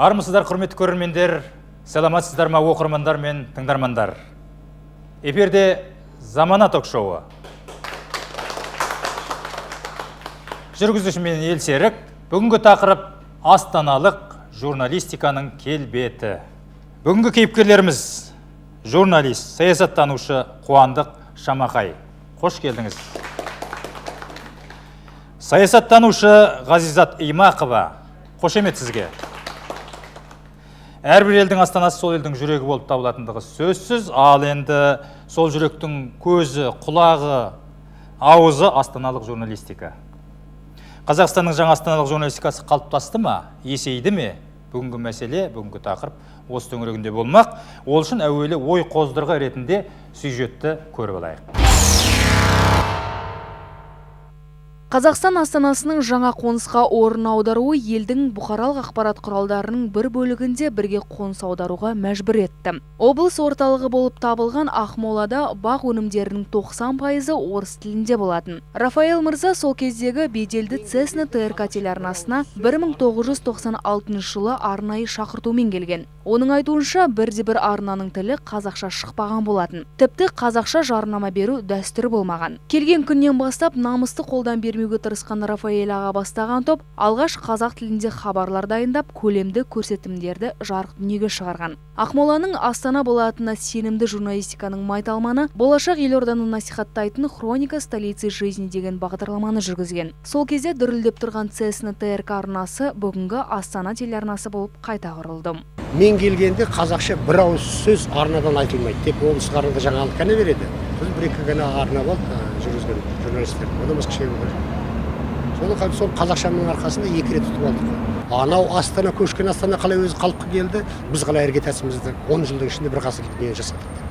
Армысыздар, құрметті көрермендер, саламатсыздар ма, оқырмандар мен тыңдармандар. Эфирде Замана ток-шоуы. Жүргізуші мен Елсерік. Бүгінгі тақырып астаналық журналистиканың келбеті. Бүгінгі кейіпкерлеріміз журналист, саясаттанушы Қуандық Шамақай. Қош келдіңіз. Саясаттанушы Ғазизат Имақова. Қошемет сізге. Әрбір елдің астанасы сол елдің жүрегі болып табылатындығы сөзсіз, ал енді сол жүректің көзі, құлағы, ауызы астаналық журналистика. Қазақстанның жаңа астаналық журналистикасы қалыптасты ма, есейді ме? Бүгінгі мәселе, бүгінгі тақырып осы төңірегінде болмақ. Ол үшін әуелі ой қоздырғы ретінде сюжетті көріп алайық. Қазақстан астанасының жаңа қонысқа орын аударуы елдің бұқаралық ақпарат құралдарының бір бөлігінде бірге қоныс аударуға мәжбүр етті. Облыс орталығы болып табылған Ақмолада бақ өнімдерінің 90% орыс тілінде болатын. Рафаэль мырза сол кездегі беделді Цесна ТРК телеарнасына 1996 жылы арнайы шақыртумен келген. Оның айтуынша, бірде-бір арнаның тілі қазақша шықпаған болатын. Тіпті қазақша жарнама беру дәстүрі болмаған. Келген күннен бастап намысты қолдан бермеуге тырысқан Рафаэль аға бастаған топ алғаш қазақ тілінде хабарлар дайындап, көлемді көрсетімдерді жарық дүниеге шығарған. Ақмоланың астана болатынына сенімді журналистиканың майталманы болашақ елорданы насихаттайтын «Хроника столицы жизни» деген бағдарламаны жүргізген. Сол кезде дүрілдеп тұрған Цесна ТРК арнасы бүгінгі Астана телеарнасы болып қайта құрылды. Мен келгенде қазақша бір ауыз сөз арнадан айтылмайды. Тек облыстық арнада жаңалық қана береді. Сосын бір екі ғана арна болды жүргізген журналистер. Одан басқа ештеңе болған жоқ. Сол қазақшаның арқасында екі рет ұтып алдық. Анау астана көшкен астана қалай өзі қалыпқа келді, біз қалай іргетасымызды 10 жылдың ішінде бір ғасырлық дүние жасадық.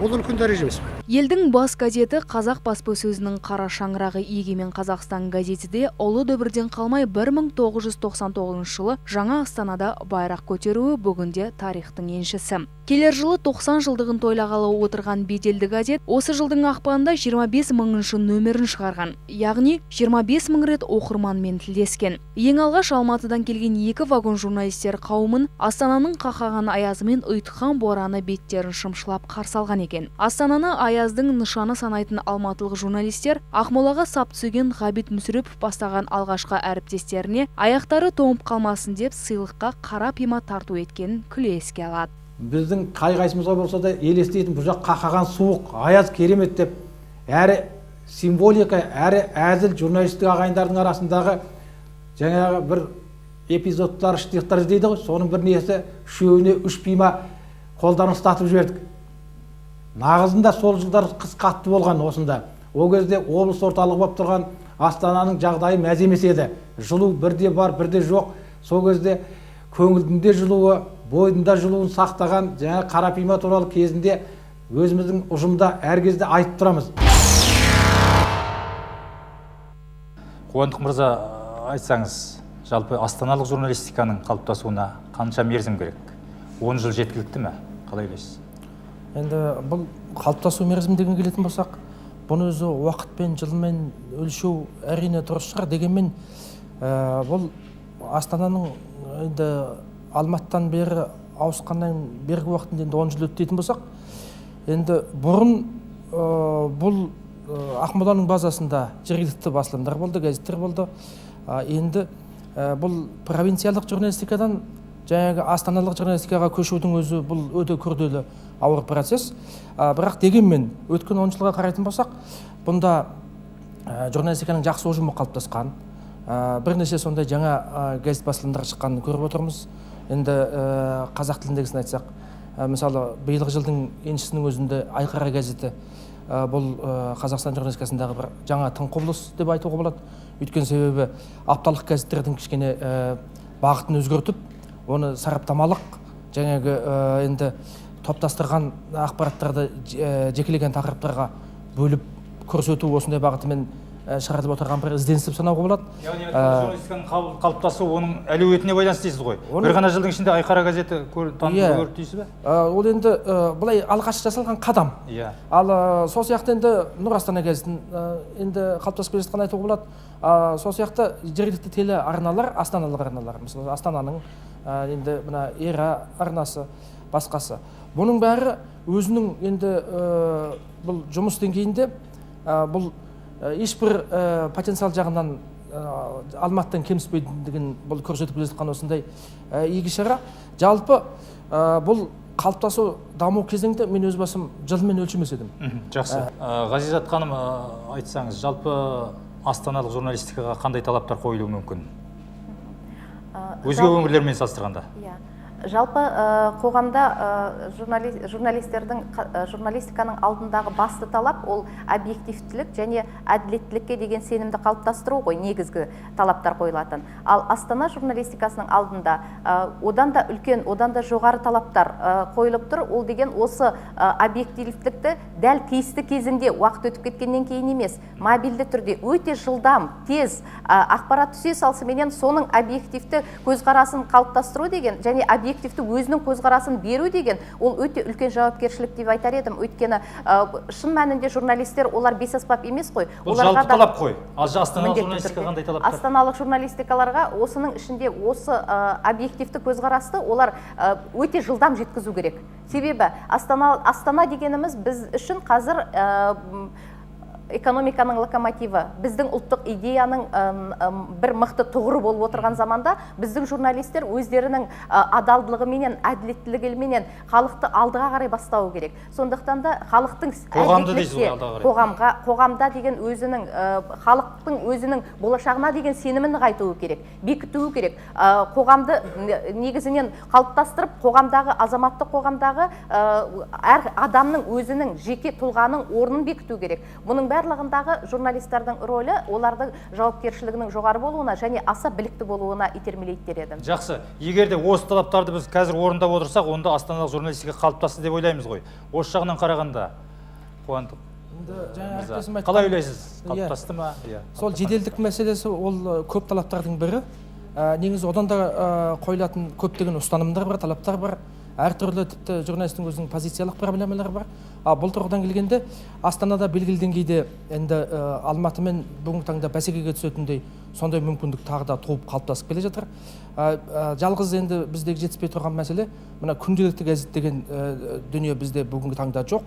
Ол үлкен дәреже емес пе? Елдің бас газеті қазақ баспасөзінің қара шаңырағы Егемен Қазақстан газеті де ұлы дүбірден қалмай 1999 жылы жаңа астанада байрақ көтеруі бүгінде тарихтың еншісі. Келер жылы 90 жылдығын тойлағалы отырған беделді газет осы жылдың ақпанында 25 мыңыншы нөмірін шығарған. Яғни 25 мың рет оқырманмен тілдескен. Ең алғаш Алматыдан келген екі вагон журналистер қауымын Астананың қақаған аязы мен ұйтқыған бораны беттерін шымшылап қарсы алған екен. Астананы аяздың нышаны санайтын алматылық журналистер Ақмолаға сап түзеген Ғабит Мүсірепов бастаған алғашқы әріптестеріне аяқтары тоңып қалмасын деп сыйлыққа қара пима тарту еткенін күле еске алады. Біздің қай қайсымызға болса да елестейтін бұл жақ қақаған суық, аяз керемет деп, әрі символика, әрі әзіл журналистік ағайындардың арасындағы жаңағы бір эпизодтар, штрихтар іздейді ғой, соның бір несі үшеуіне үш пима қолдарын ұстатып жібердік. Нағызында сол жылдар қыс қатты болған осында. Ол кезде облыс орталығы болып тұрған Астананың жағдайы мәз емес еді. Жылу бірде бар, бірде жоқ. Сол кезде көңілдің де жылуы, бойдың да жылуын сақтаған жаңа қара пима туралы кезінде өзіміздің ұжымда әр кезде айтып тұрамыз. Қуандық мырза, айтсаңыз, жалпы астаналық журналистиканың қалыптасуына қанша мерзім керек? 10 жыл жеткілікті ме? Қалай ойлайсыз? Енді бұл қалыптасу мерзімі деген келетін болсақ, бұны өзі уақытпен, жылмен өлшеу әрине дұрыс шығар. Дегенмен бұл Астананың енді Алматыдан бері ауысқаннан бергі уақытында енді 10 жыл өтті дейтін болсақ, енді бұрын бұл Ақмоланың базасында жергілікті басылымдар болды, газеттер болды. Енді бұл провинциялық журналистикадан жаңағы астаналық журналистикаға көшудің өзі бұл өте күрделі ауыр процесс. Бірақ дегенмен өткен 10 жылға қарайтын болсақ, бұнда журналистиканың жақсы ұжымы қалыптасқан. Бірнеше сондай жаңа газет басылымдар шыққанын көріп отырмыз. Енді қазақ тіліндегісін айтсақ, мысалы биылғы жылдың еншісінің өзінде Айқара газеті бұл Қазақстан журналистикасындағы бір жаңа тың құбылыс деп айтуға болады. Өйткені себебі апталық газеттердің кішкене бағытын өзгертіп, оны сараптамалық жаңағы енді топтастырған ақпараттарды жекелеген тақырыптарға бөліп көрсету осындай бағытымен шығарылып отырған бір ізденіс деп санауға болады. Яғни журналистиканың қалыптасуы оның әлеуетіне байланысты дейсіз ғой. Оның- Бір ғана жылдың ішінде Айқара газеті танытылып Иә. көрді дейсіз бе? Ол енді былай алғаш жасалған қадам. Иә. Ал сол сияқты енді Нұр Астана газетін енді қалыптасып келе жатқанын айтуға болады. Сол сияқты жергілікті телеарналар, астаналық арналар, мысалы Астананың енді мына Эра арнасы, басқасы. Бұның бәрі өзінің енді бұл жұмыс деңгейінде бұл ешбір потенциал жағынан Алматыдан кеміспейтіндігін бұл көрсетіп келе жатқан осындай игі шара. Жалпы бұл қалыптасу даму кезеңде мен өз басым жылмен өлшемес едім. Жақсы. Ғазизат ханым, айтсаңыз, жалпы астаналық журналистикаға қандай талаптар қойылуы мүмкін? Өзге өңірлермен салыстырғанда. Иә. Жалпы қоғамда журналистердің журналистиканың алдындағы басты талап ол объективтілік және әділеттілікке деген сенімді қалыптастыру ғой, негізгі талаптар қойылатын. Ал Астана журналистикасының алдында одан да үлкен, одан да жоғары талаптар қойылып тұр. Ол деген осы объективтілікті дәл тиісті кезінде, уақыт өтіп кеткеннен кейін емес, мобильді түрде өте жылдам, тез ақпарат түсе салысыменен соның объективті көзқарасын қалыптастыру деген және объективті өзінің көзқарасын беру деген ол өте үлкен жауапкершілік деп айтар едім. Өйткені шын мәнінде журналистер олар бес аспап емес қой. Бұл Оларға жалпы да талап қой. Ал астаналық міндетті журналистика түрде. қандай талаптар? Астаналық журналистикаларға осының ішінде осы объективті көзқарасты олар өте жылдам жеткізу керек. Себебі Астана дегеніміз біз үшін қазір экономиканың локомотиві, біздің ұлттық идеяның бір мықты тұғыры болып отырған заманда біздің журналистер өздерінің адалдылығыменен, әділеттілігіменен халықты алдыға қарай бастауы керек. Сондықтан да халықтың Қоғамды дейсіз ғой әділеттілікке, алдыға қарай. қоғамда деген өзінің, халықтың өзінің болашағына деген сенімін нығайтуы керек, бекітуі керек. Қоғамды негізінен қалыптастырып, қоғамдағы, азаматтық қоғамдағы, әр адамның өзінің жеке тұлғаның орнын бекіту керек. Бұның барлығындағы журналистердің рөлі олардың жауапкершілігінің жоғары болуына және аса білікті болуына итермелейді дер едім. Жақсы. Егер де осы талаптарды біз қазір орындап отырсақ, онда астаналық журналистика қалыптасты деп ойлаймыз ғой. Осы жағынан қарағанда, Қуандық Енді жаңа мырза, әріптесім айтқан- қалай ойлайсыз? Иә. Қалыптасты ма? Иә. Сол жеделдік мәселесі ол көп талаптардың бірі. Негізі одан да қойылатын көптеген ұстанымдар бар, талаптар бар. Әртүрлі тіпті журналистің өзінің позициялық проблемалары бар. Ал бұл тұрғыдан келгенде Астанада белгілі деңгейде енді Алматымен бүгінгі таңда бәсекеге түсетіндей сондай мүмкіндік тағы да туып қалыптасып келе жатыр. Жалғыз енді біздегі жетіспей тұрған мәселе мына күнделікті газет деген дүние бізде бүгінгі таңда жоқ.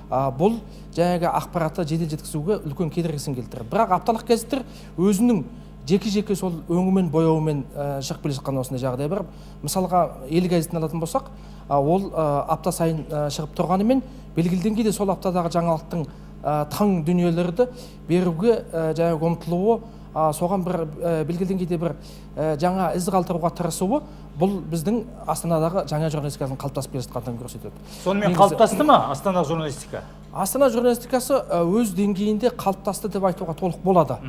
Бұл жаңағы ақпаратты жедел жеткізуге үлкен кедергісін келтіреді. Бірақ апталық газеттер өзінің жеке-жеке сол өңімен, бояуымен шығып келе жатқан осындай жағдай бар. Мысалға, Ел газетін алатын болсақ, ол апта сайын шығып тұрғанымен белгілі деңгейде сол аптадағы жаңалықтың таң дүниелерді беруге жаңағы ұмтылуы, соған бір белгілі деңгейде бір жаңа із қалдыруға тырысуы бұл біздің Астанадағы жаңа журналистикасының қалыптасып келе жатқандығын көрсетеді. Сонымен Негізі қалыптасты ма Астана журналистика? Астана журналистикасы өз деңгейінде қалыптасты деп айтуға толық болады.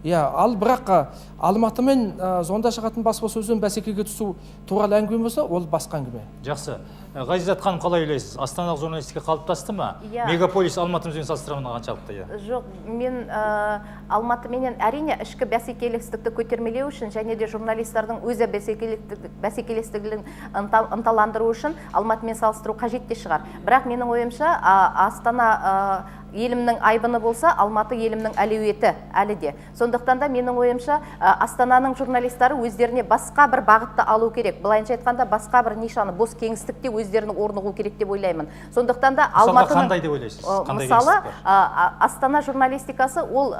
Иә, ал бірақ Алматымен сонда шығатын баспасөзбен бәсекеге түсу туралы әңгіме болса, ол басқа әңгіме. Жақсы. Ғазизат ханым, қалай ойлайсыз? Астаналық журналистика қалыптасты ма? Иә. Мегаполис Алматымызбен салыстырғанда қаншалықты, иә? Жоқ, мен Алматыменен әрине ішкі бәсекелестікті көтермелеу үшін және де журналистердің өзі бәсекелестігін ынталандыру үшін Алматымен салыстыру қажет те шығар. Бірақ менің ойымша, Астана елімнің айбыны болса, Алматы елімнің әлеуеті әлі де. Сондықтан да менің ойымша, Астананың журналистары өздеріне басқа бір бағытты алу керек. Былайынша айтқанда, басқа бір нишаны, бос кеңістікте өздерінің орнығу керек деп ойлаймын. Сондықтан да Мысалға Алматының қандай деп ойлайсыз? Қандай мысалы, кеңістік бар? Астана журналистикасы ол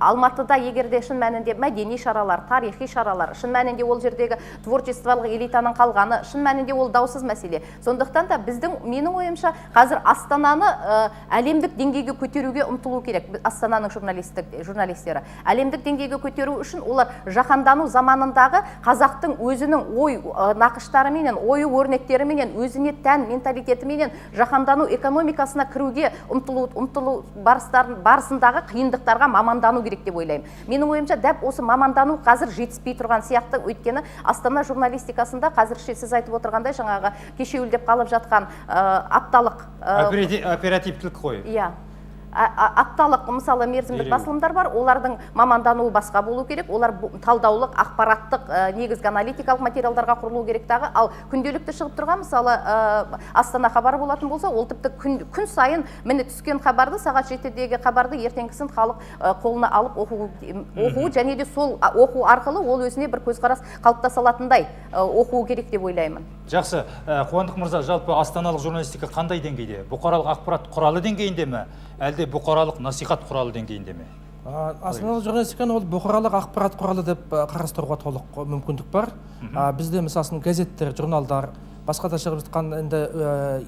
Алматыда егер де шын мәнінде мәдени шаралар, тарихи шаралар, шын мәнінде ол жердегі творчестволық элитаның қалғаны, шын мәнінде ол даусыз мәселе. Сондықтан да менің ойымша, қазір Астананы әлемдік деңгейге көтеруге ұмтылу керек. Астананың журналистері. Әлемдік деңгейге көтеру үшін олар жаһандану заманындағы қазақтың өзінің ой нақыштарыменен, ою өрнектеріменен, өзіне тән менталитетіменен жаһандану экономикасына кіруге ұмтылу барысындағы қиындықтарға мамандану керек деп ойлаймын. Менің ойымша, дәп осы мамандану қазір жетіспей тұрған сияқты. Өйткені Астана журналистикасында қазірше сіз айтып отырғандай жаңағы кешеуілдеп қалып жатқан апталық, Оперативтілік қой. Иә. Апталық, мысалы, мерзімдік басылымдар бар, олардың мамандануы басқа болу керек, олар талдаулық, ақпараттық, негізгі аналитикалық материалдарға құрылу керек тағы. Ал күнделікті шығып тұрған, мысалы, Астана хабары болатын болса, ол тіпті күн сайын міне түскен хабарды, сағат 7-дегі хабарды ертеңгісін халық қолына алып оқу және де сол оқу арқылы ол өзіне бір көзқарас қалыптаса алатындай оқуы керек деп ойлаймын. Жақсы. Қуандық мырза, жалпы астаналық журналистика қандай деңгейде? Бұқаралық ақпарат құралы деңгейінде ме, әлде бұқаралық насихат құралы деңгейінде ме? Астаналық журналистиканы ол бұқаралық ақпарат құралы деп қарастыруға толық мүмкіндік бар. Бізде, мысалы, газеттер, журналдар, басқа да шығып жатқан енді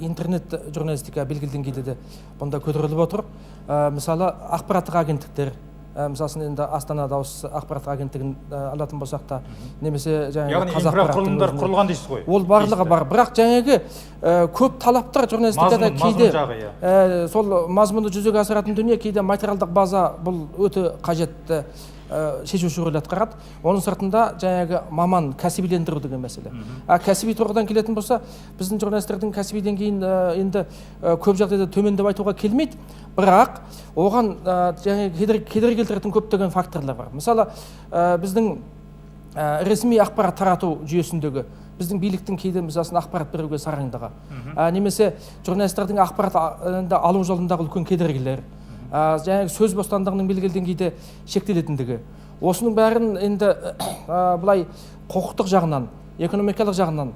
интернет журналистика белгілі деңгейде де бұнда көтеріліп отыр. Мысалы, ақпараттық агенттіктер, мысалы, енді Астана дауыс ақпараттық агенттігін алатын болсақ та, немесе жаңағы инфрақұрылымдар құрылған дейсіз ғой. Ол барлығы бар, бірақ жаңағы көп талаптар журналистикада кейде сол мазмұнды жүзеге асыратын дүние, кейде материалдық база бұл өте қажетті шешуші рөл атқарады. Оның сыртында жаңағы маман кәсібилендіру деген мәселе. Кәсіби тұрғыдан келетін болса, біздің журналистердің кәсіби деңгейін енді көп жағдайда төмен деп айтуға келмейді, бірақ оған жаңағы кедергі келтіретін көптеген факторлар бар. Мысалы, біздің ресми ақпарат тарату жүйесіндегі біздің биліктің кейде, мысалы, ақпарат беруге сараңдығы, немесе журналистердің ақпарат алу жолындағы үлкен кедергілер, жаңағы сөз бостандығының белгілі деңгейде шектелетіндігі. Осының бәрін енді былай құқықтық жағынан, экономикалық жағынан,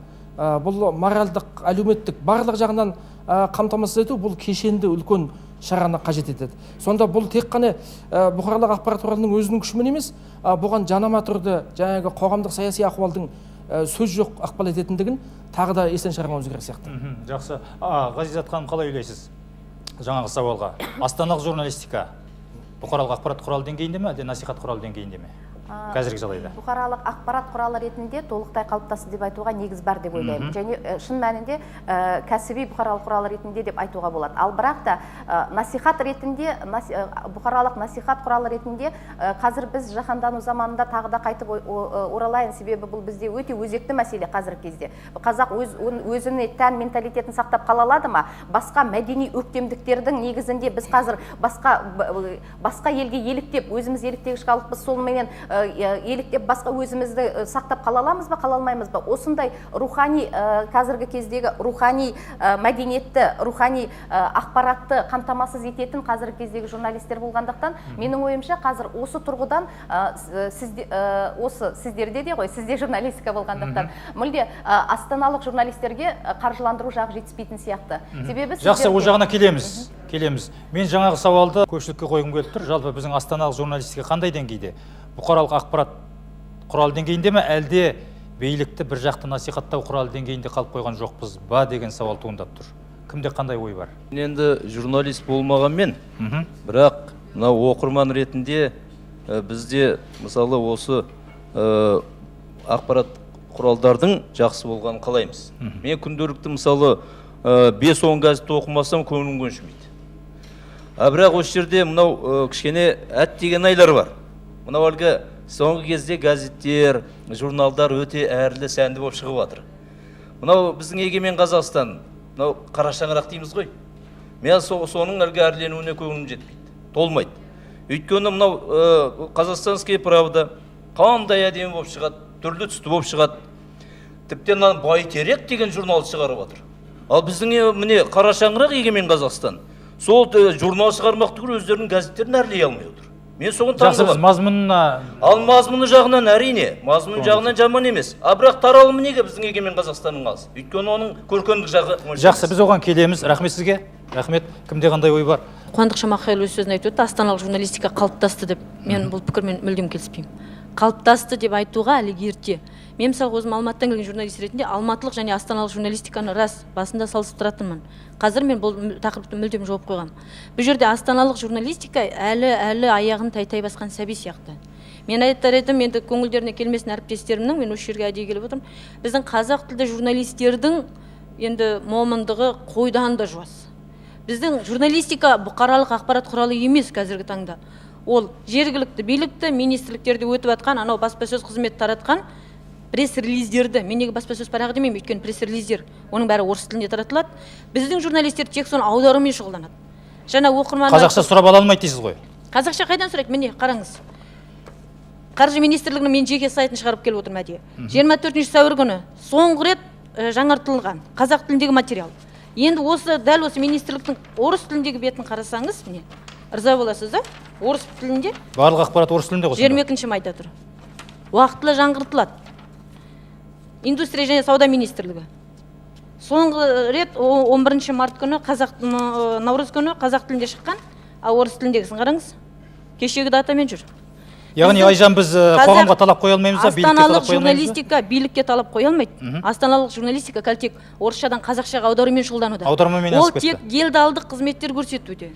бұл моральдық, әлеуметтік барлық жағынан қамтамасыз ету бұл кешенді үлкен шараны қажет етеді. Сонда бұл тек қана бұқаралық ақпарат құралының өзінің күшімен емес, бұған жанама түрде жаңағы қоғамдық саяси ахуалдың сөз жоқ ықпал ететіндігін тағы да естен шығармауымыз керек сияқты. Жақсы. Ғазизат ханым, қалай ойлайсыз жаңағы сауалға? Астаналық журналистика бұқаралық ақпарат құралы деңгейінде ме, әлде насихат құралы деңгейінде ме қазіргі жағдайда? Бұқаралық ақпарат құралы ретінде толықтай қалыптасты деп айтуға негіз бар деп ойлаймын. Және шын мәнінде кәсіби бұқаралық құралы ретінде деп айтуға болады. Ал бірақ та насихат ретінде, бұқаралық насихат құралы ретінде қазір біз жаһандану заманында тағы да қайтып оралайын, себебі бұл бізде өте өзекті мәселе қазіргі кезде. Қазақ өзіне тән менталитетін сақтап қала алады ма? Басқа мәдени өктемдіктердің негізінде біз қазір басқа елге еліктеп, өзіміз еліктегіш халықпыз, сонымен еліктеп басқа өзімізді сақтап қала аламыз ба, қала алмаймыз ба? Осындай рухани, қазіргі кездегі рухани мәдениетті, рухани ақпаратты қамтамасыз ететін қазіргі кездегі журналистер болғандықтан, менің ойымша қазір осы тұрғыдан осы сіздерде де ғой, сізде журналистика болғандықтан мүлде астаналық журналистерге қаржыландыру жағы жетіспейтін сияқты. Себебі жақсы, ол жағына келеміз. Мен жаңағы сауалды көпшілікке қойғым келіп тұр. Жалпы біздің астаналық журналистика қандай деңгейде? Бұқаралық ақпарат құралы деңгейінде ме, әлде билікті бір жақты насихаттау құралы деңгейінде қалып қойған жоқпыз ба деген сауал туындап тұр. Кімде қандай ой бар? Мен енді журналист болмағанмен, бірақ мынау оқырман ретінде бізде мысалы осы ақпарат құралдардың жақсы болғанын қалаймыз. Мен күнделікті мысалы 5-10 газетті оқымасам көңілім көншімейді. Бірақ осы жерде мынау кішкене әттеген айлар бар. Мынау әлгі соңғы кезде газеттер, журналдар өте әрлі сәнді болып шығып жатыр. Мынау біздің Егемен Қазақстан, мынау қара шаңырақ дейміз ғой. Мен соның әлгі әрленуіне көңілім жетпейді, толмайды. Өйткені мынау Казахстанская правда қандай әдемі болып шығады, түрлі түсті болып шығады. Тіптен мына Байтерек деген журнал шығарып жатыр. Ал біздің міне қара шаңырақ Егемен Қазақстан сол журнал шығармақ түгіл өздерінің газеттерін әрлей алмай отыр. Мен соны Жақсы, біз мазмұнына... Ал мазмұны жағынан әрине, мазмұны жағынан жаман емес. А бірақ таралымы неге біздің Егемен Қазақстанның аз? Өйткені оның көркемдік жағы... Жақсы, біз оған келеміз. Рахмет сізге. Рахмет. Кімде қандай ой бар? Қуандық Шамахайұлы өз сөзін айтып өтті, астаналық журналистика қалыптасты деп. Мен бұл пікірмен мүлдем келіспеймін. Қалыптасты деп айтуға әлі ерте. Мен мысалы өзім Алматыдан келген журналист ретінде алматылық және астаналық журналистиканы рас басында салыстыратынмын. Қазір мен бұл тақырыпты мүлдем жауып қойғам. Бұл жерде астаналық журналистика әлі аяғын тай-тай басқан сәби сияқты. Мен айтар едім, енді көңілдеріне келмесін әріптестерімнің, мен осы жерге әдейі келіп отырмын. Біздің қазақ тілді журналистердің енді момындығы қойдан да жуас. Біздің журналистика бұқаралық ақпарат құралы емес қазіргі таңда. Ол жергілікті билікті, министрліктерде өтіп жатқан, анау баспасөз қызметі таратқан пресс-релиздерді, мен неге баспасөз парағы демеймін, өйткені пресс-релиздер, оның бәрі орыс тілінде таратылады. Біздің журналистер тек соны аударумен шұғылданады. Жаңа оқырман Қазақша сұрап ала алмайды дейсіз ғой. Қазақша қайдан сұрайды? Міне, қараңыз. Қаржы министрлігінің мен жеке сайтын шығарып келіп отырмын әдейі. 24 сәуір күні соңғы рет жаңартылған қазақ тіліндегі материал. Енді осы дәл осы министрліктің орыс тіліндегі бетін қарасаңыз, міне, ырза боласыз да, орыс тілінде. Барлық ақпарат орыс тілінде ғой сонда. 22 майда тұр. Уақытылы жаңғыртылады. Индустрия және сауда министрлігі. Соңғы рет 11 март күні, қазақ наурыз күні қазақ тілінде шыққан, а орыс тіліндегісін қараңыз. Кешегі датамен жүр. Яғни, Айжан, біз қоғамға талап қоя алмаймыз ба, билікке Астаналық талап қоя алмаймыз ба? журналистика билікке талап қоя алмайды. Астаналық журналистика қазір тек орысшадан қазақшаға аударумен шұғылдануда. Аудармамен Ол асып тек кетті. делдалдық қызметтер көрсетуде.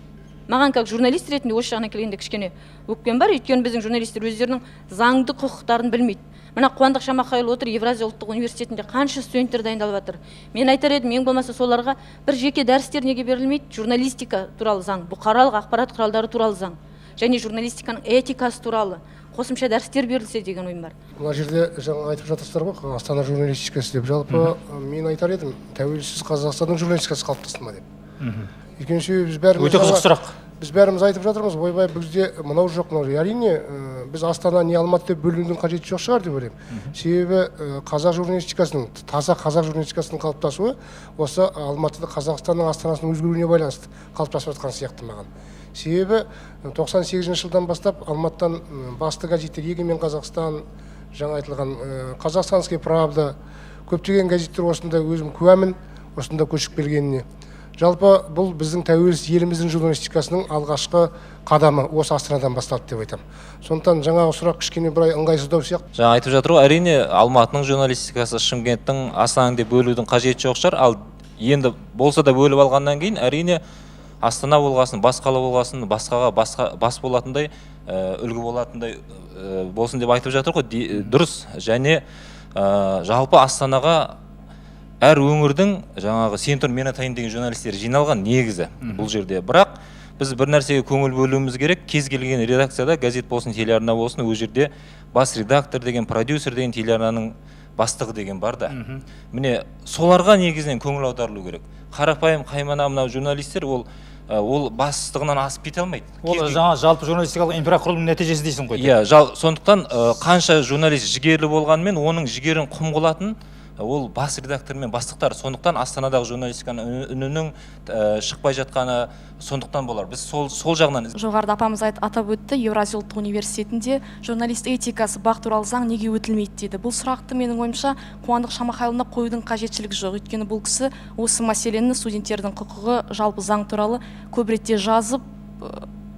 Маған как журналист ретінде осы жағына келгенде кішкене өкпем бар, өйткені біздің журналистер өздерінің заңды құқықтарын білмейді. Мына Қуандық Шамахайұлы отыр, Евразия ұлттық университетінде қанша студенттер дайындалып жатыр. Мен айтар едім, ең болмаса соларға бір жеке дәрістер неге берілмейді? Журналистика туралы заң, бұқаралық ақпарат құралдары туралы заң және журналистиканың этикасы туралы қосымша дәрістер берілсе деген ойым бар. Мына жерде жаңа айтып жатырсыздар ғой, Астана журналистикасы деп. Жалпы мен айтар едім, тәуелсіз Қазақстанның журналистикасы қалыптасты ма деп. Өйткені себебі біз бәріміз Өте қызық сұрақ. Біз бәріміз айтып жатырмыз, ойбай, бізде мынау жоқ, мынау жоқ. Әрине, біз Астана не Алматы деп бөлінудің қажеті жоқ шығар деп ойлаймын. Себебі қазақ журналистикасының, таза қазақ журналистикасының қалыптасуы осы Алматыда Қазақстанның астанасының өзгеруіне байланысты қалыптасып жатқан сияқты маған. Себебі 98 жылдан бастап Алматыдан басты газеттер Егемен Қазақстан, жаңа айтылған Казахстанская правда, көптеген газеттер осында, өзім куәмін осында көшіп келгеніне. Жалпы бұл біздің тәуелсіз еліміздің журналистикасының алғашқы қадамы осы Астанадан басталды деп айтамын. Сондықтан жаңағы сұрақ кішкене бір ыңғайсыздау сияқты. Жаңа айтып жатыр ғой, әрине, Алматының журналистикасы, Шымкенттің, Астананың деп бөлудің қажеті жоқ шығар. Ал енді болса да бөліп алғаннан кейін, әрине, Астана болғасын, бас қала болғасын, басқаға басқа, бас болатындай, үлгі болатындай болсын деп айтып жатыр ғой. Дұрыс. Және жалпы Астанаға әр өңірдің жаңағы сен тұр, мен атайын деген журналистер жиналған негізі бұл жерде. Бірақ біз бір нәрсеге көңіл бөлуіміз керек. Кез келген редакцияда, газет болсын, телеарна болсын, ол жерде бас редактор деген, продюсер деген, телеарнаның бастығы деген бар да. Міне, соларға негізінен көңіл аударылу керек. Қарапайым қаймана мынау журналистер ол бастығынан асып кете алмайды. Ол жаңа жалпы журналистикалық инфрақұрылым нәтижесі дейсің ғой. Иә, сондықтан қанша журналист жігерлі болғанымен, оның жігерін құм қылатын ол бас редактор мен бастықтар. Сондықтан Астанадағы журналистиканың үнінің шықпай жатқаны сондықтан болар. Біз сол жағынан Жоғарыда апамыз атап өтті, Еуразия ұлттық университетінде журналист этикасы, БАҚ туралы заң неге өтілмейді дейді. Бұл сұрақты менің ойымша Қуандық Шамахайұлына қоюдың қажетшілігі жоқ. Өйткені бұл кісі осы мәселені, студенттердің құқығы, жалпы заң туралы көп ретте жазып,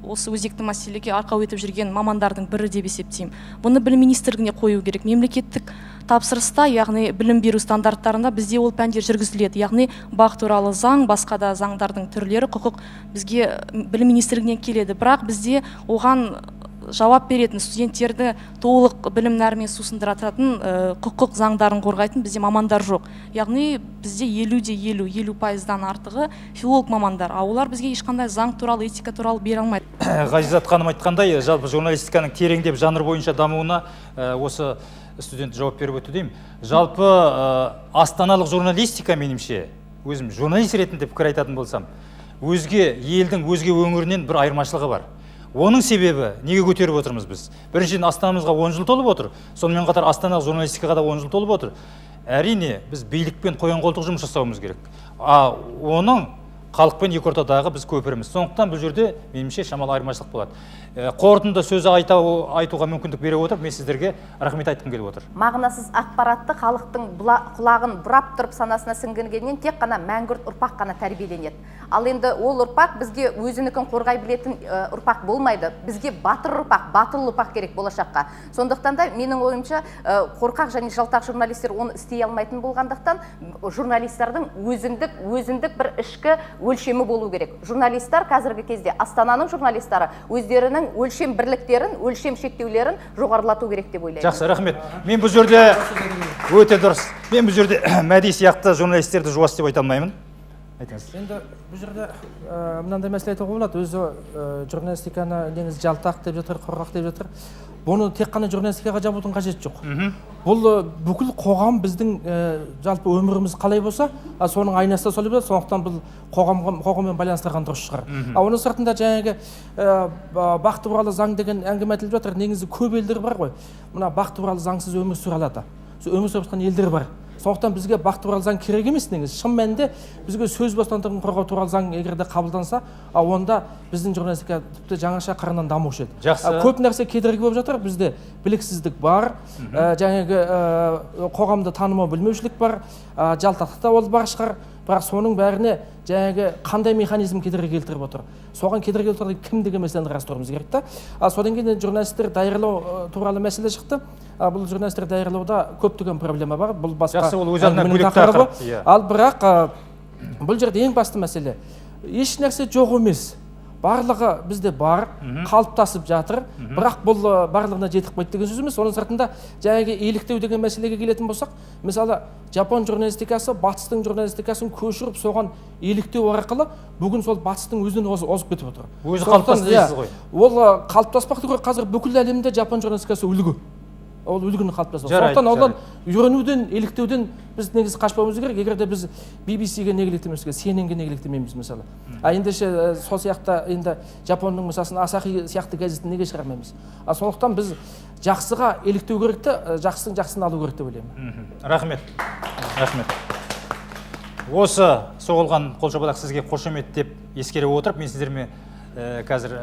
осы өзекті мәселеге арқау етіп жүрген мамандардың бірі деп есептеймін. Бұны білім министрлігіне қою керек. Мемлекеттік тапсырыста, яғни білім беру стандарттарында бізде ол пәндер жүргізіледі. Яғни БАҚ туралы заң, басқа да заңдардың түрлері, құқық бізге білім министрлігінен келеді. Бірақ бізде оған жауап беретін, студенттерді толық білім нәрімен сусындыратын, құқық заңдарын қорғайтын бізде мамандар жоқ. Яғни бізде елу де елу, 50%-дан артығы филолог мамандар, а олар бізге ешқандай заң туралы, этика туралы бере алмайды. Ғазизат ханым айтқандай, жалпы журналистиканың тереңдеп жанр бойынша дамуына осы студент жауап беріп өтті деймін. Жалпы астаналық журналистика, меніңше, өзім журналист ретінде пікір айтатын болсам, өзге елдің өзге өңірінен бір айырмашылығы бар. Оның себебі неге көтеріп отырмыз біз? Біріншіден, Астанамызға 10 жыл толып отыр. Сонымен қатар астаналық журналистикаға да 10 жыл толып отыр. Әрине, біз билікпен қоян-қолтық жұмыс жасауымыз керек. А оның халықпен екі ортадағы біз көпіріміз. Сондықтан бұл жерде меніңше шамалы айырмашылық болады. Қорытынды сөзі айтуға мүмкіндік бере отырып, мен сіздерге рахмет айтқым келіп отыр. Мағынасыз ақпаратты халықтың құлағын бұрап тұрып санасына сіңгіргеннен тек қана мәңгүрт ұрпақ қана тәрбиеленеді. Ал енді ол ұрпақ бізге өзінікін қорғай білетін ұрпақ болмайды. Бізге батыр ұрпақ, батыл ұрпақ керек болашаққа. Сондықтан да менің ойымша, қорқақ және жалтақ журналистер оны істей алмайтын болғандықтан, журналистердің өзіндік бір ішкі өлшемі болу керек. Журналистер қазіргі кезде, Астананың журналистері өздерінің өлшем бірліктерін, өлшем шектеулерін жоғарылату керек деп ойлаймын. Жақсы, рахмет. Мен бұл жерде өте дұрыс. Мен бұл жерде Мәди сияқты журналистерді жуас деп айта алмаймын. Айтыңыз. Енді бұл жерде мынандай мәселе айтуға болады. Өзі журналистиканы неңіз жалтақ деп жатыр, қорқақ деп жатыр. Бұны тек қана журналистикаға жабудың қажеті жоқ. Бұл бүкіл қоғам, біздің жалпы өміріміз қалай болса, соның айнасы да солай болады. Сондықтан бұл қоғаммен байланыстырған дұрыс шығар. А оның сыртында жаңағы бақ туралы заң деген әңгіме айтылып жатыр. Негізі көп елдер бар ғой, мына бақ туралы заңсыз өмір сүре алады. Сол өмір сүріп жатқан елдер бар. Сондықтан бізге бақ туралы заң керек емес негізі. Шын мәнінде бізге сөз бостандығын қорғау туралы заң егер де қабылданса, онда біздің журналистика тіпті жаңаша қырынан дамушы еді. Жақсы. Көп нәрсе кедергі болып жатыр. Бізде біліксіздік бар, жаңағы қоғамды танымау білмеушілік бар, жалтақтық та ол бар шығар. Бірақ соның бәріне жаңағы қандай механизм кедергі келтіріп отыр? Соған кедергі келтірген кім деген мәселені қарастыруымыз керек та. Содан кейін журналистер даярлау туралы мәселе шықты. Бұл журналистер даярлауда көптеген проблема бар. Бұл басқа әңгіменің тақырыбы. Ал бірақ бұл жерде ең басты мәселе, еш нәрсе жоқ емес. Барлығы бізде бар, қалыптасып жатыр, бірақ бұл барлығына жетіп қойды деген сөз емес. Оның сыртында жаңағы еліктеу деген мәселеге келетін болсақ, мысалы, жапон журналистикасы батыстың журналистикасын көшіріп, соған еліктеу арқылы бүгін сол батыстың өзінен озып кетіп отыр. Өзі қалыптасты дейсіз ғой. Ол қалыптаспақ түгіл, қазір бүкіл әлемде жапон журналистикасы үлгі. Ол үлгіні қалыптасты. Сондықтан одан үйренуден, еліктеуден біз негізі қашпауымыз керек. Егер де біз BBC-ге неге еліктемейміз, CNN-ге неге еліктемейміз мысалы. А ендеше сол сияқты енді Жапонның мысалсын Асахи сияқты газетін неге шығармаймыз? А сондықтан біз жақсыға еліктеу керек те, жақсының жақсысын алу керек деп ойлаймын. Рахмет. Рахмет. Осы соғылған қол шапалақ сізге қошемет деп ескере отырып, мен сіздерме қазір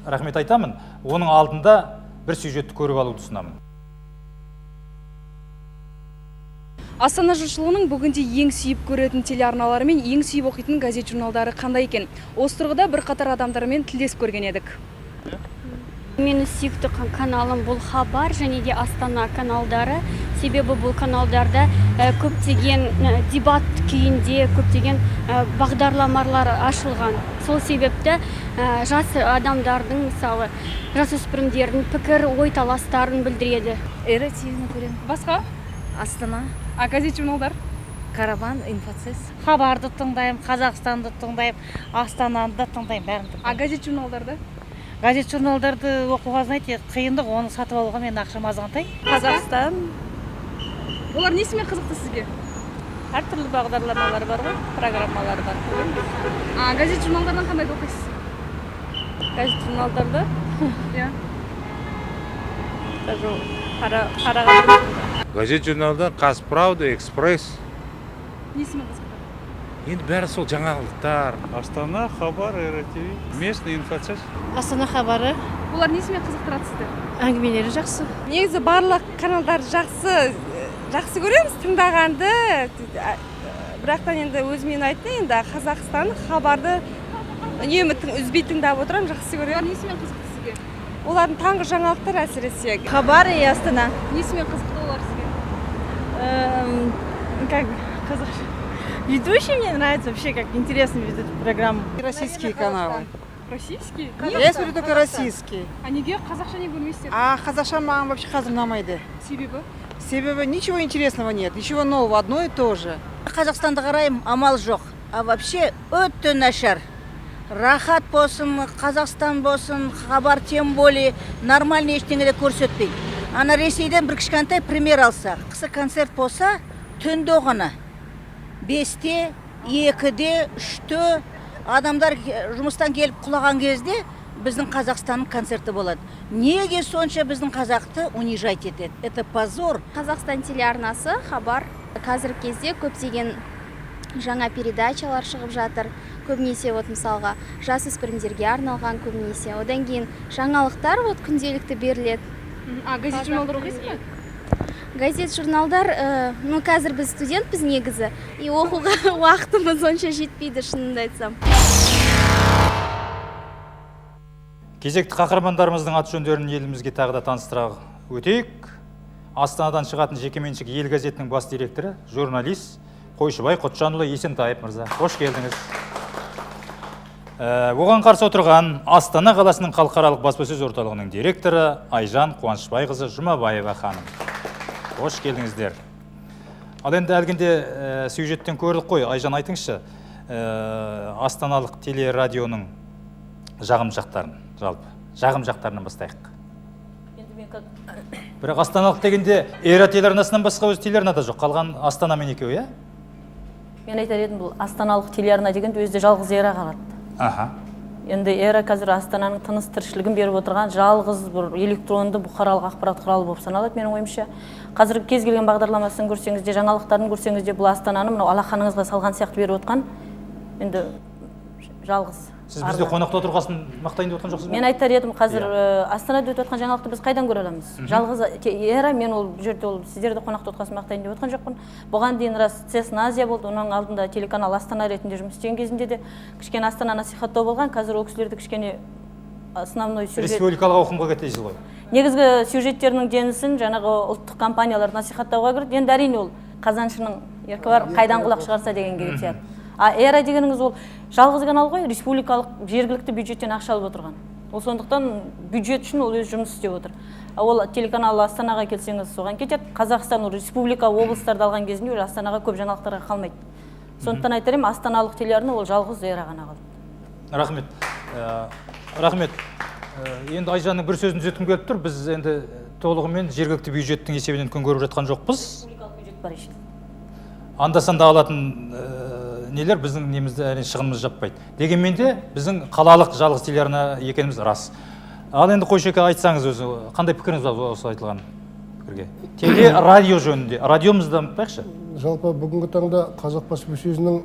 рахмет айтамын. Оның алдында бір сюжетті көріп алуды ұсынамын. Астана жұртшылығының бүгінде ең сүйіп көретін телеарналары мен ең сүйіп оқитын газет журналдары қандай екен? Осы тұрғыда бірқатар адамдармен тілдесіп көрген едік. Менің сүйікті каналым бұл Хабар және де Астана каналдары. Себебі бұл каналдарда көптеген дебат күйінде көптеген бағдарламалар ашылған. Сол себепті жас адамдардың, мысалы, жасөспірімдердің пікір, ой таластарын білдіреді. Эра ТВ-ні көремін. Басқа? Астана. А газет журналдар? Караван, Инфоцесс. Хабарды тыңдаймын, Қазақстанды тыңдаймын, Астананы да тыңдаймын, бәрін тыңдаймын. А газет журналдарды? Газет журналдарды оқуға, знаете, қиындық, оны сатып алуға мен ақшам азғантай. Қазақстан. Олар несімен қызықты сізге? Әртүрлі бағдарламалар бар ғой, программалар бар. А газет журналдардан қандайды оқисыз? Газет журналдарды? Иә. Даже қараған. Газет журналдан Қазправда, Экспресс. Несімен қызықты? Енді бәрі сол жаңалықтар. Астана, Хабар, Эра ТВ, местный Инфоцесс. Астана хабары. Олар несімен қызықтырады сізді? Әңгімелері жақсы. Негізі барлық каналдар жақсы, жақсы көреміз тыңдағанды. Бірақтан енді өзіме ұнайтыны енді Қазақстан хабарды үнемі үзбей тыңдап отырамын, жақсы көремін. Олар несімен қызықты сізге? Олардың таңғы жаңалықтар әсіресе. Хабар и Астана. Несімен қызықты олар сізге? Как қазақша? Ведущий мне нравится вообще, как интересно ведут программу. Российские каналы. Российские? Я смотрю только российские. А неге қазақша не көрмейсіздер? А қазақша маған вообще қазір ұнамайды. Себебі? Себебі ничего интересного нет, ничего нового, одно и то же. Қазақстанды қараймын, амал жоқ. А вообще өте нашар. Рахат болсын, Қазақстан болсын, Хабар тем более, нормальный ештеңе де көрсетпейді. Ана Ресейден бір кішкентай пример алсақ. Қысы концерт болса, түнде ғана. 5-те, 2-де, 3-те адамдар жұмыстан келіп құлаған кезде біздің Қазақстанның концерті болады. Неге сонша біздің қазақты унижать етеді? Это позор. Қазақстан телеарнасы, Хабар. Қазіргі кезде көптеген жаңа передачалар шығып жатыр. Көбінесе вот мысалға жасөспірімдерге арналған көбінесе. Одан кейін жаңалықтар вот күнделікті беріледі. А газет журналдар оқисыз ба? Газет журналдар, ну қазір біз студентпіз негізі, и оқуға уақытымыз онша жетпейді, шынымды айтсам. Кезекті қаһармандарымыздың аты жөндерін елімізге тағы да таныстыра өтейік. Астанадан шығатын жекеменшік Ел газетінің бас директоры, журналист Қойшыбай Құтжанұлы Есентаев мырза. Қош келдіңіз. Оған қарсы отырған Астана қаласының халықаралық баспасөз орталығының директоры Айжан Қуанышбайқызы Жұмабаева ханым. Қош келдіңіздер. Ал енді әлгінде сюжеттен көрдік қой, Айжан, айтыңызшы, астаналық телерадионың жағым жақтарын, жалпы жағым жақтарынан бастайық. Енді мен Бірақ астаналық дегенде Эра телеарнасынан басқа өз телеарна да жоқ, қалған Астанамен екеуі, иә? Мен айтар едім, бұл астаналық телеарна дегенде өзі де жалғыз Эра қалады. Енді Эра қазір Астананың тыныс тіршілігін беріп отырған жалғыз бір электронды бұқаралық ақпарат құралы болып саналады менің ойымша. Қазіргі кез келген бағдарламасын көрсеңіз де, жаңалықтарын көрсеңіз де, бұл Астананы мынау алақаныңызға салған сияқты беріп отқан енді жалғыз. Сіз бізде қонақта отырғасын мақтайын деп отқан жоқсыз ба? Мен айтар едім, қазір Астанада өтіп жатқан жаңалықты біз қайдан көре аламыз? Жалғыз Эра, мен ол жерде ол сіздерді қонақта отқасын мақтайын деп отқан жоқпын. Бұған дейін рас Цесна Азия болды, оның алдында телеканал Астана ретінде жұмыс істеген кезінде де кішкене Астана насихаттау болған. Қазір ол кісілерді кішкене основной сюжет республикалық ауқымға кетесіз ғой. Негізгі сюжеттерінің денісін жаңағы ұлттық компаниялар насихаттауға кірді. Енді әрине ол қазаншының еркі бар, қайдан құлақ шығарса дегенге тиеді. А Эра дегеніңіз ол жалғыз канал ғой, республикалық жергілікті бюджеттен ақша алып отырған. Ол сондықтан бюджет үшін ол өз жұмыс істеп отыр. Ол телеканал Астанаға келсеңіз соған кетеді. Қазақстан ол республика облыстарды алған кезінде ол Астанаға көп жаңалықтарға қалмайды. Сондықтан айтар едім, астаналық телеарна ол жалғыз Эра ғана қалды. Рахмет. Рахмет. Енді Айжанның бір сөзін түзеткім келіп тұр. Біз енді толығымен жергілікті бюджеттің есебінен күн көріп жатқан жоқпыз. Республикалық бюджет бар еще. Анда-санда алатын нелер біздің немізді әрине шығынымыз жаппайды. Дегенмен де біздің қалалық жалғыз телеарна екеніміз рас. Ал енді Қойшеке, айтсаңыз өзі, қандай пікіріңіз бар осы айтылған пікірге? Теле радио жөнінде. Радиомызды дамытпайықшы. Жалпы бүгінгі таңда қазақ баспасөзінің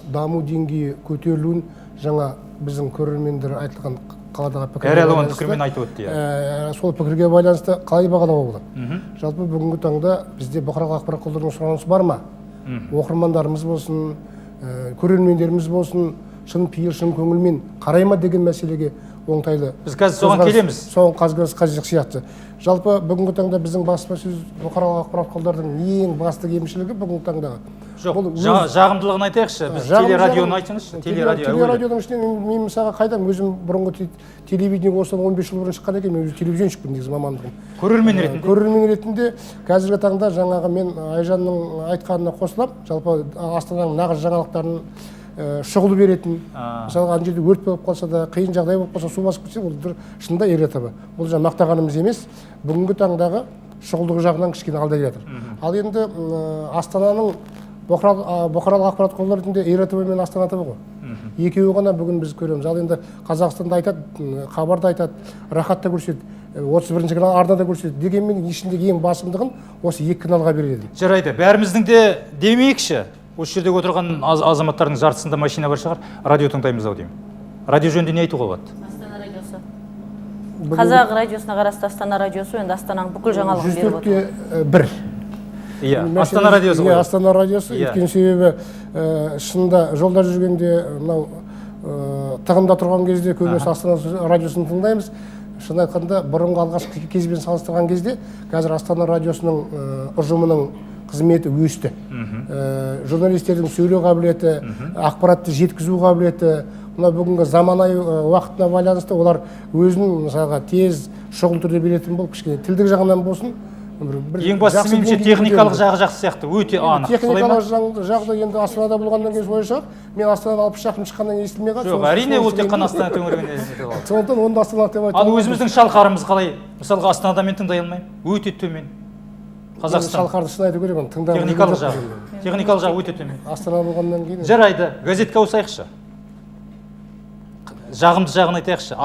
даму деңгейі көтерілуін жаңа біздің көрермендер айтылған қаладағы пікірге Әр алуан байланысты, пікірмен айтып өтті, иә. Сол пікірге байланысты қалай бағалауға болады? Жалпы бүгінгі таңда бізде бұқаралық ақпарат құралдарының сұранысы бар ма? Оқырмандарымыз болсын, көрермендеріміз болсын, шын пейіл, шын көңілмен қарай ма деген мәселеге оңтайлы. Біз қазір соған келеміз. Соған қазір сияқты. Жалпы бүгінгі таңда біздің баспасөз бұқаралық ақпарат құралдарының ең басты кемшілігі бүгінгі таңдағы. Жоқ, жағымдылығын айтайықшы. Біз телерадионы айтыңызшы. Телерадио. Телерадионың ішінен мен мысалға қайдам, өзім бұрынғы телевидение осыдан 15 жыл бұрын шыққан екен, мен өзім телевизионщикпін негізі мамандығым. Көрермен ретінде. Көрермен ретінде қазіргі таңда жаңағы мен Айжанның айтқанына қосыламын. Жалпы Астананың нағыз жаңалықтарын шұғыл беретін. Мысалға ана жерде өрт болып қалса да, қиын жағдай болып қалса, су басып кетсе, ол шынында Эра ТВ. Бұл жаңа мақтағанымыз емес, бүгінгі таңдағы шұғылдығы жағынан кішкене алда келе жатыр. Ал енді Астананың бұқаралық ақпарат құралдары ретінде Эра ТВ мен Астана ТВ ғой. Екеуі ғана бүгін біз көреміз. Ал енді Қазақстанда айтады, Хабарда айтады, Рахатта көрсетеді, 31-ші канал арнада көрсетеді. Дегенмен ішіндегі ең басымдығын осы екі каналға береді. Жарайды, бәріміздің де демейікші. Осы жерде отырған азаматтардың жартысында машина бар шығар, радио тыңдаймыз ау деймін. Радио жөнінде не айтуға болады? Астана радиосы. Қазақ радиосына қарасты Астана радиосы енді Астананың бүкіл жаңалығын беріп отыр. 104-те 1. Иә, Астана радиосы ғой. Иә, Астана радиосы. Өйткені себебі шынында жолда жүргенде, мынау тығында тұрған кезде көбінесе Астана радиосын тыңдаймыз. Шын айтқанда, бұрынғы алғашқы кезбен салыстырған кезде қазір Астана радиосының ұжымының қызметі өсті. Журналистердің сөйлеу қабілеті, ақпаратты жеткізу қабілеті, мына бүгінгі заманауи уақытына байланысты олар өзін мысалға тез шұғыл түрде беретін болып, кішкене тілдік жағынан болсын. Ең бастысы меніңше техникалық жағы жақсы сияқты, өте анық. Техникалық жағы енді Астанада болғаннан кейін солай шығар. Мен Астанадан 60 шақырым шыққаннан кейін естілмей қалды. Жоқ, әрине ол тек қана Астана төңірегінде естіледі. Сондықтан оны да Астаналық деп айта алмаймын. Ал өзіміздің Шалқарымыз қалай? Мысалға Астанада мен тыңдай алмаймын. Өте төмен. Қазақстан. Шалқарды шын айту керек, оны тыңдап техникалық жағы. Техникалық жағы өте төмен. Астана болғаннан кейін. Жарайды, газетке ауысайықшы. Жағымды жағын айтайықшы.